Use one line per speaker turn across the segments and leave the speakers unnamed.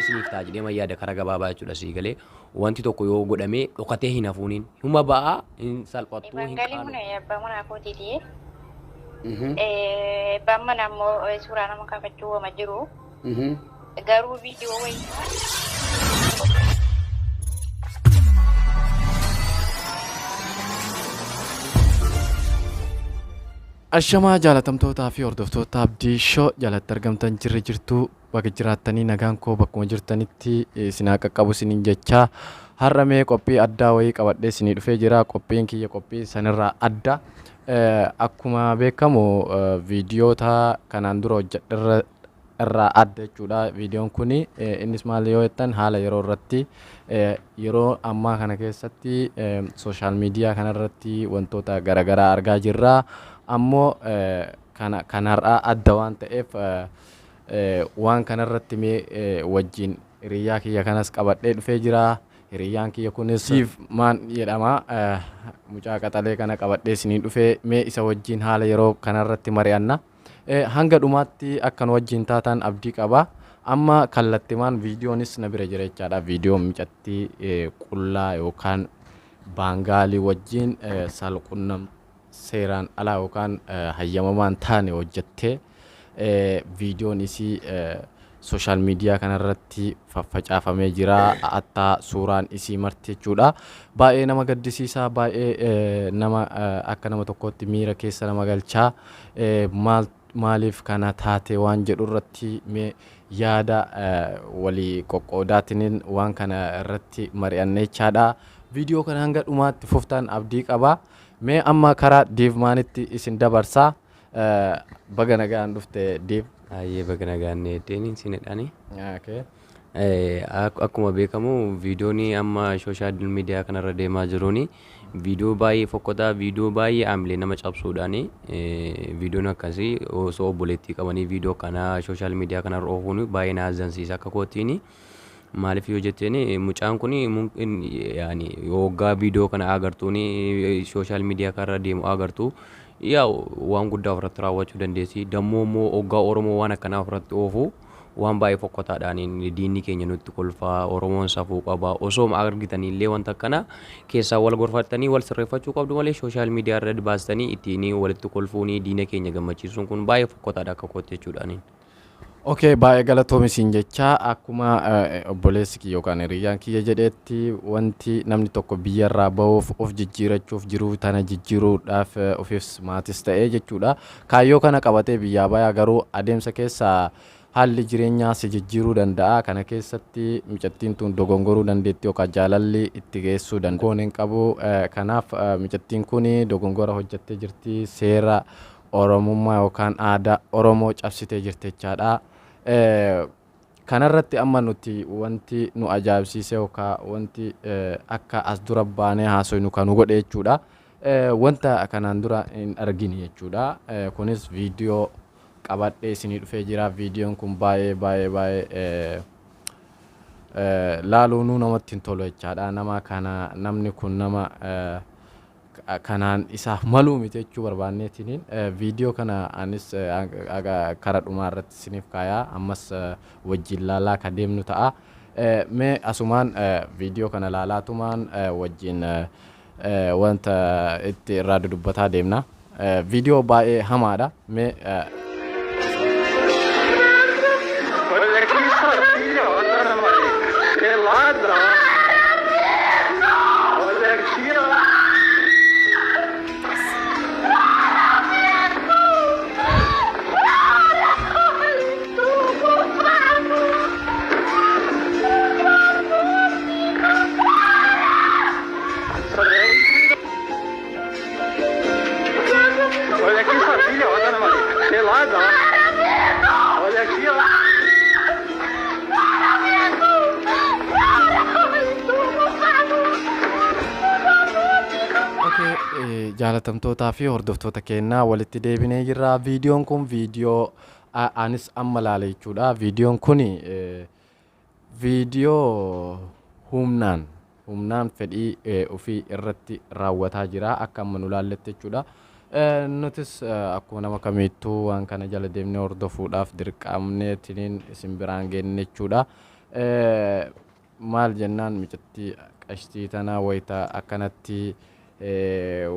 isiniif ta'a jedhee yaada karaa gabaabaa jechuudha sii galee wanti tokko yoo godhamee dhokatee hin hafuuniin huma ba'aa hin salphattuu hin
Bangalii
qaanu.
kun abbaa manaa kootiiti. Abbaan manaa immoo suuraa nama kaafachuu wama jiru. Garuu viidiyoo wayii.
Ashamaa jaalatamtootaa fi hordoftoota Abdii Shoo jalatti argamtan jirri jirtuu bakka jiraattanii nagaan koo bakkuma jirtanitti isin haa qaqqabu isiniin jechaa har'a mee qophii addaa wayii qabadhee isinii dhufee jira. Qophiin kiyya qophii sanirraa adda. Akkuma beekamu viidiyoota kanaan dura hojjedhe irraa adda jechuudha. Viidiyoon kun innis maal yoo jettan haala yeroo irratti yeroo ammaa kana keessatti sooshaal miidiyaa kanarratti wantoota garaagaraa argaa jirra. Ammoo kana kan har'aa adda waan ta'eef waan kanarratti mee wajjin hiriyyaa kiyya kanas qabadhee dhufee jira. Hiriyyaan kiyya kunis Siif maan jedhama. Mucaa qaxalee kana qabadhee isinii dhufee mee isa wajjin haala yeroo kanarratti mari'anna. Hanga dhumaatti akka nu wajjin taatan abdii qaba. Amma kallattimaan viidiyoonis na bira jira jechaadha. Viidiyoon mucattii qullaa yookaan baangaalii wajjin saalqunnam seeraan alaa yookaan hayyamamaan taane hojjettee viidiyoon isii sooshaal miidiyaa kanarratti faffacaafamee jira. Hattaa suuraan isii marti jechuudha. Baay'ee nama gaddisiisaa, baay'ee nama akka nama tokkootti miira keessa nama galchaa. Maal maaliif kana taate waan jedhu irratti mee yaada walii qoqqoodaatiniin waan kana irratti mari'anne jechaadha. Viidiyoo kana hanga dhumaatti fuftaan abdii qaba. Mee amma karaa Deevmaanitti isin dabarsaa. Baga nagaan dhufte Deev.
Baay'ee baga nagaan deebiin sinidhaani.
Okay.
Akkuma beekamu viidiyoon amma sooshaal miidiyaa kanarra deemaa jiruun viidiyoo baay'ee fokkotaa, viidiyoo baay'ee haamilee nama cabsuudhaan viidiyoon akkasii osoo obboleettii qabanii viidiyoo kana sooshaal miidiyaa kanarra oofuun baay'ee na azzansiisa akka kootiin. Maaliif yoo jetteen mucaan kun yaani waggaa viidiyoo kana agartuun sooshaal miidiyaa kanarra deemu agartu yaa waan guddaa ofirratti raawwachuu dandeessi. Dammoo immoo waggaa Oromoo waan akkanaa ofirratti oofu waan baay'ee fokkotaadhaan diinni keenya nutti kolfaa, Oromoon safuu qaba. Osoo argitanii illee wanta akkana keessaa wal gorfattanii wal sirreeffachuu qabdu malee sooshaal miidiyaa irra baastanii ittiin walitti kolfuun diina keenya gammachiisuun kun baay'ee fokkotaadha akka kootti jechuudhaan.
Okay, baay'ee galatoomi siin jecha akkuma obboleessi kiyya yookaan hiriyyaan kiyya jedhetti wanti namni tokko biyyarraa bahuuf of jijjiirachuuf jiruu tana jijjiiruudhaaf ofiif maatis ta'ee jechuudha. Kaayyoo kana qabatee biyyaa bayaa garuu adeemsa keessa haalli jireenyaa si jijjiiruu danda'a. Kana keessatti mucattiin tun dogongoruu dandeetti yookaan jaalalli itti geessuu danda'a. Kun hin qabu. Kanaaf mucattiin kun dogongora hojjettee jirti. Seera Oromummaa yookaan aadaa Oromoo cabsitee jirti jechaadha. Kanarratti amma nuti wanti nu ajaa'ibsiise yookaan wanti akka as dura baanee haasofnu kan nu godhe jechuudha. Wanta kanaan dura hin argine jechuudha. Kunis viidiyoo qabadhee isinii dhufee jira. Viidiyoon kun baay'ee baay'ee baay'ee laaluunuu namatti hin tolu jechaadha. Nama kana namni kun nama kanaan isaaf maluu miti jechuu barbaanneetiin viidiyoo kana anis kara dhumaa irratti isiniif kaayaa ammas wajjin laalaa ka deemnu ta'a. Mee asumaan viidiyoo kana laalaatumaan wajjin wanta itti irraa dudubbataa deemna. Viidiyoo baay'ee hamaadha. Mee
Olha aqui sua filha, ó, Dona Maria. Pelada, ó. Olha aqui, ó. Olha aqui sua filha, ó, Dona Maria. Pelada, ó. Olha aqui, ó.
Okay, jaalatamtootaa fi hordoftoota keenyaa walitti deebinee jirra. Viidiyoon kun viidiyoo anis amma laale jechuudha. Viidiyoon kun viidiyoo humnaan humnaan fedhii ofii irratti raawwataa jira akka amma nu laalletti jechuudha. Nutis akkuma nama kamiittuu waan kana jala deemnee hordofuudhaaf dirqamneetiniin isin biraan geenne jechuudha. Maal jennaan micattii qashtii tana wayita akkanatti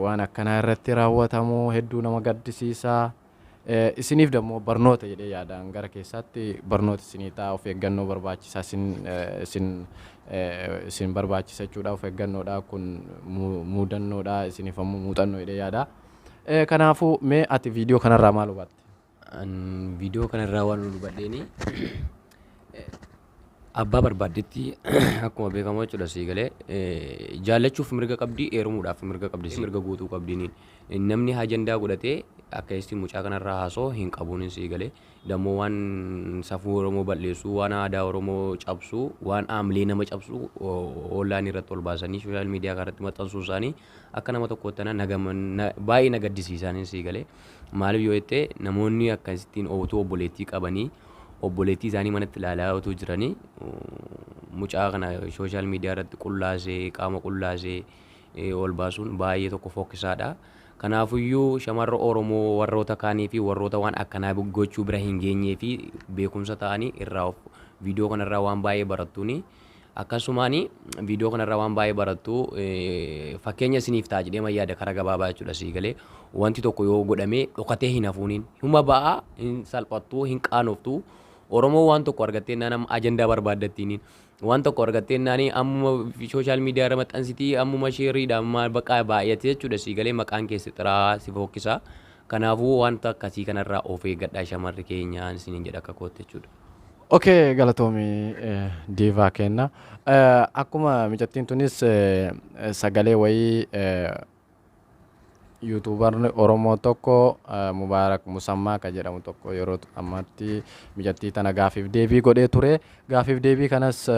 waan akkanaa irratti raawwatamu hedduu nama gaddisiisa. Isiniif dammoo barnoota jedhee yaadaan gara keessaatti barnoota isinii ta'a, of eeggannoo barbaachisaa isin isin isin barbaachisa jechuudha. Of eeggannoodha kun muudannoodha, isiniif ammoo muuxannoo jedhee yaada. Kanaafuu mee ati viidiyoo kanarraa maal hubatte?
An viidiyoo kanarraa waan hubadheeni abbaa barbaaddetti akkuma beekamu jechuudha sii galee jaallachuuf mirga qabdi, heerumuudhaaf mirga qabdi, mirga guutuu qabdiin namni ajandaa godhatee akka isin mucaa kanarraa haasoo hin qabuun sii galee dammoo waan safuu Oromoo balleessuu, waan aadaa Oromoo cabsuu, waan aamlee nama cabsuu online irratti ol baasanii social media kanarratti maxxansuu isaanii akka nama tokkootti baay'ee na gaddisiisaan sii galee. Maaliif yoo jette, namoonni akkasittiin utuu obboleettii qabanii, obboleettii isaanii manatti ilaalaa utuu jiranii, mucaa kana social media irratti qullaasee, qaama qullaasee ol baasuun baay'ee tokko fokkisaadha. Kanaafuyyuu shamarra Oromoo warroota kaanii fi warroota waan akkanaa gochuu bira hin geenyee fi beekumsa ta'anii irraa of viidiyoo kanarraa waan baay'ee barattuuni. Akkasumaan viidiyoo kanarraa waan baay'ee barattu, fakkeenya isiniif ta'a jedhee yaada karaa gabaabaa jechuudha sii galee. Wanti tokko yoo godhamee dhokatee hin hafuuniin huma ba'aa, hin salphattuu, hin qaanoftu. Oromoo waan tokko argattee naan ajandaa barbaaddattiin, waan tokko argattee naani ammuma social media irra maxxansitii, ammuma shareiidhaan maal baqaa baay'ate jechuudha sii galee, maqaan keessa xiraa si fokkisa. Kanaafuu wanta akkasii kanarraa of eeggadhaa shamarri keenya isiniin jedha akka kootti jechuudha.
Okay, galatoomii diivaa kenna. Akkuma micattiin tunis sagalee wayii YouTuberni Oromoo tokko Mubaarak Musammaa kan jedhamu tokko yeroo ammaatti micattii tana gaafiif deebii godhee ture. Gaafiif deebii kanas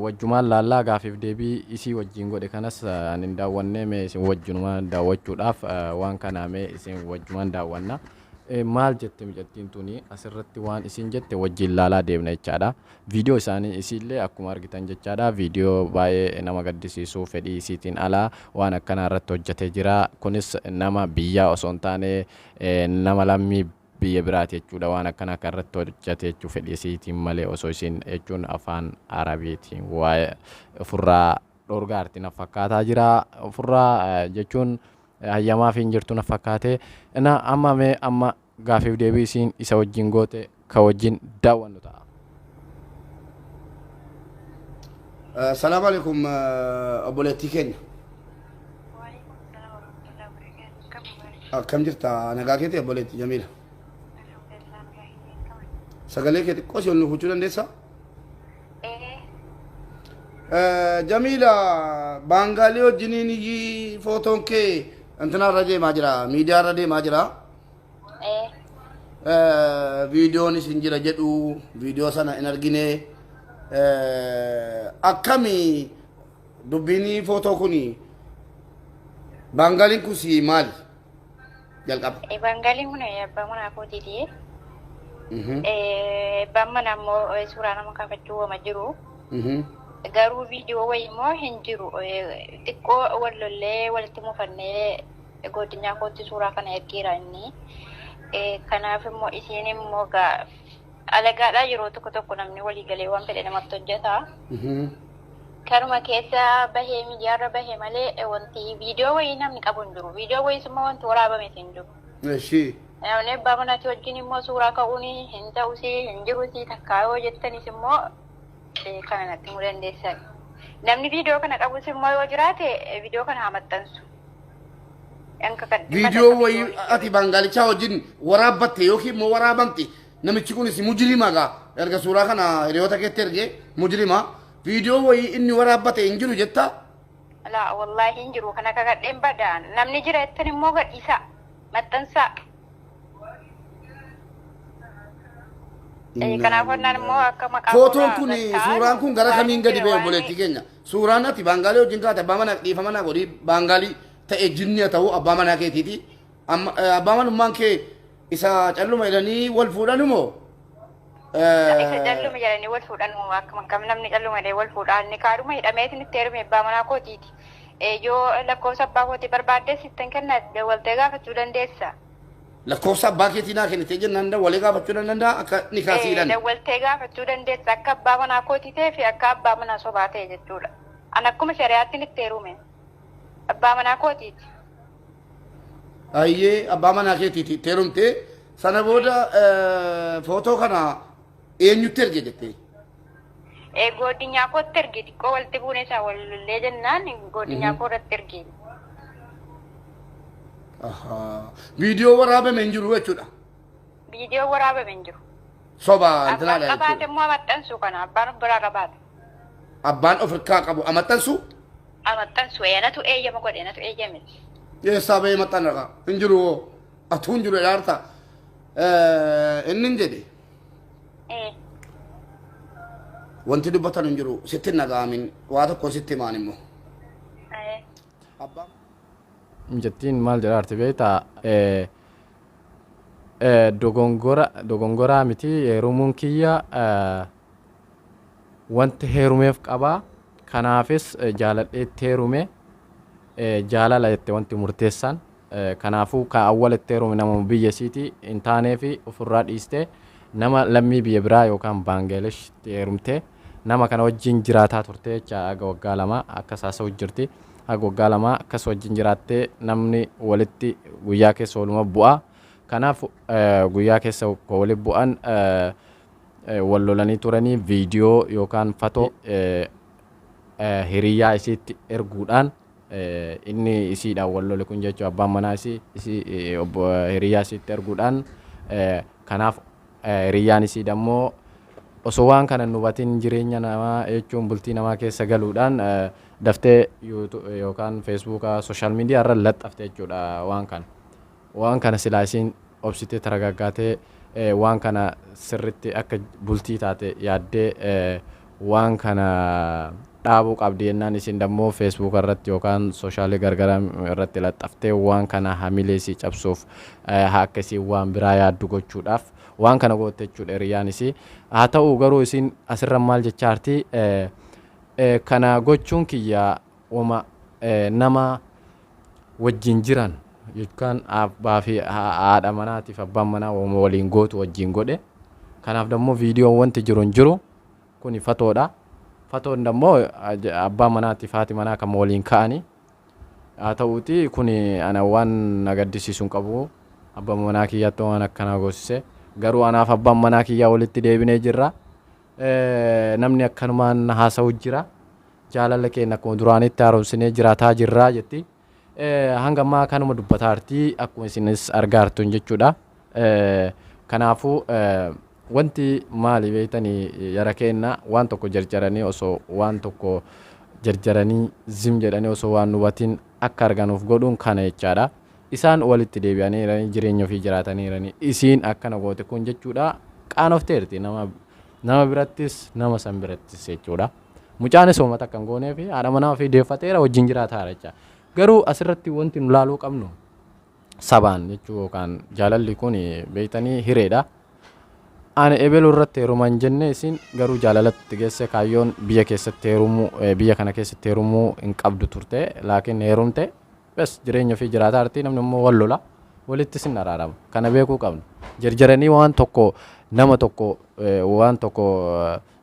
wajjumaan laallaa, gaafiif deebii isii wajjin godhe kanas ani hin daawwannee, mee isin wajjumaan daawwachuudhaaf waan kana mee isin wajjumaan daawwanna. Maal jette micattiin tuni asirratti? Waan isin jette wajjin laalaa deemna jechaadha. Viidiyoo isaanii isiillee akkuma argitan jechaadha. Viidiyoo baay'ee nama gaddisiisu, fedhii isiitiin alaa waan akkanaa irratti hojjetee jira. Kunis nama biyyaa osoo hin taane nama lammii biyya biraati jechuudha. Waan akkanaa kan irratti hojjete jechuu fedhii isiitiin malee osoo isin jechuun afaan Arabiitiin waa'ee ofirraa dhorgaarti na fakkaataa jira. Ofirraa jechuun hayyamaaf hin jirtu na fakkaate. Na amma mee amma gaafiif deebii isiin isa wajjin goote ka wajjin daawwannu ta'a.
Salaamu alaikum obboleettii keenya.
Waalaikum salaam warahmatullahi wabarakatuh. Kam Mubaarak?
Akkam jirta, nagaa keeti obboleettii Jamiila?
Alhamdulillah, nagaa keetii kam?
Sagalee kee xiqqoo si ol nuuf gochuu dandeessaa?
Ee.
Jamiila, Baangaalii wajjiniin iyyii footoon kee intinaa irra deemaa jira, miidiyaa irra deemaa jira.
Ee.
Viidiyoon isin jira jedhu, viidiyoo sana hin argine. Akkami dubbiin footoo kuni, Baangaaliin kun si maali? Jalqaba.
Baangaaliin kun abbaa manaa kootiiti. Abbaan manaa immoo suuraa nama kaafachuu wama jiru. Garuu viidiyoo wayii immoo hin jiru. Xiqqoo wal lollee walitti mufannee godinyaa kootti suuraa kana ergeera inni. Kanaaf immoo isiin immoo alagaadhaa, yeroo tokko tokko namni walii galee waan fedhe namatti hojjeta. Kanuma keessa bahee miidiyaarra bahee malee wanti viidiyoo wayii namni qabu hin jiru. Viidiyoo wayiis immoo wanti waraabame hin jiru. Namni abbaa manaatii wajjin immoo suuraa ka'uun hin ta'usi, hin jirusi, takkaa yoo jettanis immoo kana natti himuu dandeessan. Namni viidiyoo kana qabus immoo yoo jiraate viidiyoo kana haa maxxansu.
Viidiyoo wayii ati Baangaalichaa wajjin waraabbatte yookiin immoo waraabamte, namichi kunis mujrima gaa, erga suuraa kana hiriyoota keetti ergee mujrima, viidiyoo wayii inni waraabbate hin jiru jettaa?
Laa, wallaahi hin jiru, kana kakadheen badaan. Namni jira jettan immoo gadhiisaa, maxxansaa. Kanaaf onnaan immoo akka maqaa
Footoon kun, suuraan kun gara kamiin gadi ba'e, obboleettii keenya? Suuraan ati Baangaalii wajjin kaate, abbaa manaa, dhiifa manaa godhii, Baangaalii ta'e jinni haa ta'u, abbaa manaa keetiiti. Abbaa manummaan kee isa calluma jedhanii wal fuudhan moo?
Isa calluma jedhanii wal fuudhan, akkuma kam namni calluma jedhee wal fuudhan, inni kaadhuma hidhameetiin itti heerume abbaa manaa kootiiti. Yoo lakkoofsa abbaa kootii barbaadde sittan kenna, waltee gaafachuu dandeessa.
Lakkoofsa abbaa keetii naa kennitee jennaan dawwalee gaafachuu nan danda'a akka ni kaasiidhaan.
Dawwaltee gaafachuu dandeessa akka abbaa manaa kootii ta'ee fi akka abbaa manaa sobaa ta'e jechuudha. An akkuma shari'aatti itti heerume. Abbaa manaa kootiiti.
Ayyee, abbaa manaa keetiiti itti heerumte. Sana booda footoo kana eenyutti erge jettee?
Godinyaa kootti erge. Xiqqoo walitti buune isaa wal lollee jennaan godinyaa koo irratti erge.
Viidiyoo waraabame hin jiru jechuudha.
Viidiyoo waraabame hin jiru.
Soba
Abbaan
intalaadha
qabaate
jechuudha.
immoo maxxansu kana abbaan of biraa qabaate.
Abbaan of harkaa qabu amaxxansu.
Maxxansu anatu eeyyama godhe, anatu eeyyame.
Eessaa bahee maxxanara? Hin jiru hoo. Atuu hin jiru jedhaarta. Inni hin jedhe. Wanti dubbatan hin jiru, sitti hin dhaga'amin, waa tokko sitti himaan immoo. Abbaan.
Jettiin maal jedhaarti beektaa? Dogongora dogongoraa miti, heerumuun kiyya wanti heerumeef qabaa, kanaafis jaaladhee itti heerume, jaalala jette wanti murteessaan. Kanaafuu ka awwala itti heerume nama biyya isiiti hin taaneefi ofirraa dhiiste, nama lammii biyya biraa yookaan Baangaalesh itti heerumte, nama kana wajjin jiraataa turte jecha. Haga waggaa 2 akkas haasa'u jirti. Haga waggaa 2 akkas wajjin jiraattee, namni walitti guyyaa keessa waluma bu'a. Kanaaf guyyaa keessa walitti bu'an, wal lolanii turanii, viidiyoo yookaan fatoo hiriyyaa isiitti erguudhaan, inni isiidhaan wal lole kun jechuun abbaan manaa isii obbo hiriyyaa isiitti erguudhaan, kanaaf hiriyyaan isii dammoo osoo waan kana hin hubatin jireenya namaa jechuun bultii namaa keessa galuudhaan daftee yookaan Feesbuuka, social media irra laxxafte jechuudha waan kana. Waan kana silaa isiin obsitee taragaaggaatee waan kana sirritti akka bultii taate yaaddee waan kana dhaabuu qabdi jennaan, isin dammoo Feesbuuka irratti yookaan soshaalii gargaraa irratti laxxaftee waan kana hamilee isii cabsuuf, akka isiin waan biraa yaaddu gochuudhaaf waan kana goote jechuudha hiriyyaan isii. Haa ta'u garuu isiin asirra maal jechaa jirti? Kana gochuun kiyya wama nama wajjin jiran yookaan abbaa fi haadha manaatiif abbaan manaa wama waliin gootu wajjin godhe. Kanaaf dammoo viidiyoon wanti jiru hin jiru, kuni fatoodha. Fatoon dammoo abbaa manaatiif haati manaa kan waliin ka'ani. Haa ta'uuti kuni ana waan na gaddisiisu hin qabu. Abbaan manaa kiyyaatti waan akkanaa goosise. Garuu anaaf abbaan manaa kiyyaa walitti deebinee jirra. Namni akkanumaan haasa'u jira. Jaalala keenya akkuma duraanitti haaromsinee jiraataa jirra jetti. Hanga ammaa kanuma dubbataa jirti akkuma isinis argaa jirtan jechuudha. Kanaafuu wanti maali beektanii, yara keenna, waan tokko jarjaranii, osoo waan tokko jarjaranii zim jedhanii osoo waan hubatiin akka arganuuf godhuun kana jechaadha. Isaan walitti deebi'anii jireenya ofii jiraatanii, isiin akkana goote kun jechuudha, qaanofteerti nama nama birattis, nama san birattis jechuudha. Mucaanis uummata akka hin goonee fi haadha manaa ofii deeffateera, wajjin jiraataa jecha. Garuu asirratti wanti nu laaluu qabnu sabaan jechuu yookaan jaalalli kun beektanii hireedha. Ani ebeluu irratti heeruman jenne, isin garuu jaalalatti geesse. Kaayyoon biyya keessatti heerumuu, biyya kana keessatti heerumuu hin qabdu turte, laakiin heerumte, bes jireenya ofii jiraataa jirti. Namni immoo wal lola, walitti sin araarama. Kana beekuu qabna. Jarjaranii waan tokko nama tokko waan tokko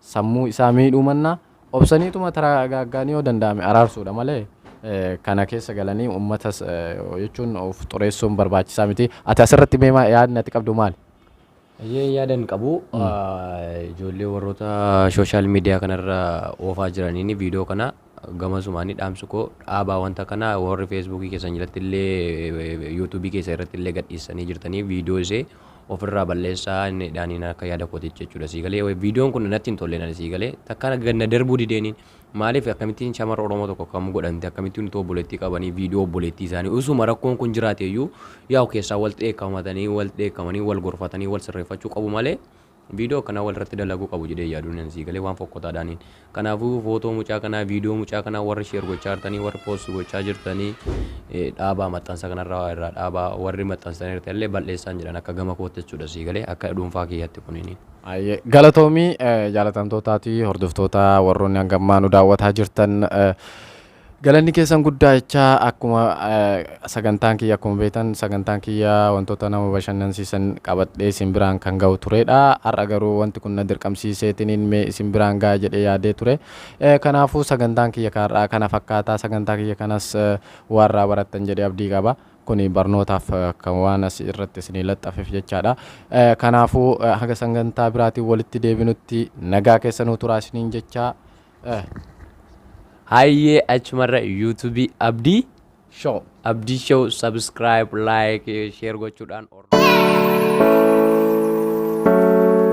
sammuu isaa miidhuu mannaa obsaniituma taragaaggaanii yoo danda'ame araarsuudha malee kana keessa galanii uummatas jechuun of xureessuun barbaachisaa miti. Ati asirratti mee yaadni ati qabdu maali?
Ayyee, yaadan qabu ijoollee warroota social media kanarra oofaa jiraniin viidiyoo kana gamasumaanii dhaamsu koo dhaabaa wanta kana. Warri Feesbuukii keessan jalatti illee, Yuutuubii keessa irratti illee gadhiisanii jirtanii, viidiyoo isee ofirraa balleessaa inni dhaaniin akka yaada kootichi jechuudha. Sii galee, viidiyoon kun natti hin tolle. Nani sii galee takka na darbuu dideeniin maaliif, akkamittiin shamarra Oromoo tokko akkam godhamte, akkamittiin utuu obboleettii qabanii viidiyoo obboleettii isaanii, usuma rakkoon kun jiraate iyyuu yaa'u keessaa wal dheekkamatanii, wal dheekkamanii, wal gorfatanii, wal sirreeffachuu qabu malee viidiyoo akkanaa wal irratti dalaguu qabu jedhee yaaduun nan sii galee waan fokkotaadhaaniin. Kanaafuu footoo mucaa kanaa, viidiyoo mucaa kanaa warri share gochaa jirtanii, warri post gochaa jirtanii, dhaabaa maxxansa kanarraa, irraa dhaabaa. Warri maxxansanii illee balleessaan jedhan akka gama kootti jechuudha, sii galee, akka dhuunfaa kiyyaatti kuniin.
Ayyee, galatoomii. Jaalatamtootaa fi hordoftoota warroonni hanga ammaa nu daawwataa jirtan, Galanni keessan guddaa jechaa, akkuma sagantaan kiyya, akkuma beektan sagantaan kiyya wantoota nama bashannansiisan qabadhee isin biraan kan ga'u turedha. Har'a garuu wanti kun na dirqamsiiseetiniin mee isin biraan ga'a jedhee yaadee ture. Kanaafuu sagantaan kiyya har'aa kana fakkaataa. Sagantaa kiyya kanas waan irraa barattan jedhee abdii qaba. Kuni barnootaaf kan waan as irratti isinii laxxafeef jechaadha. Kanaafuu haga sagantaa biraatiin walitti deebinutti nagaa keessanuu turaa isiniin jechaa.
Hayyee, achumarra YouTube Abdii
Show.
Abdii Show subscribe, like, share gochuudhaan.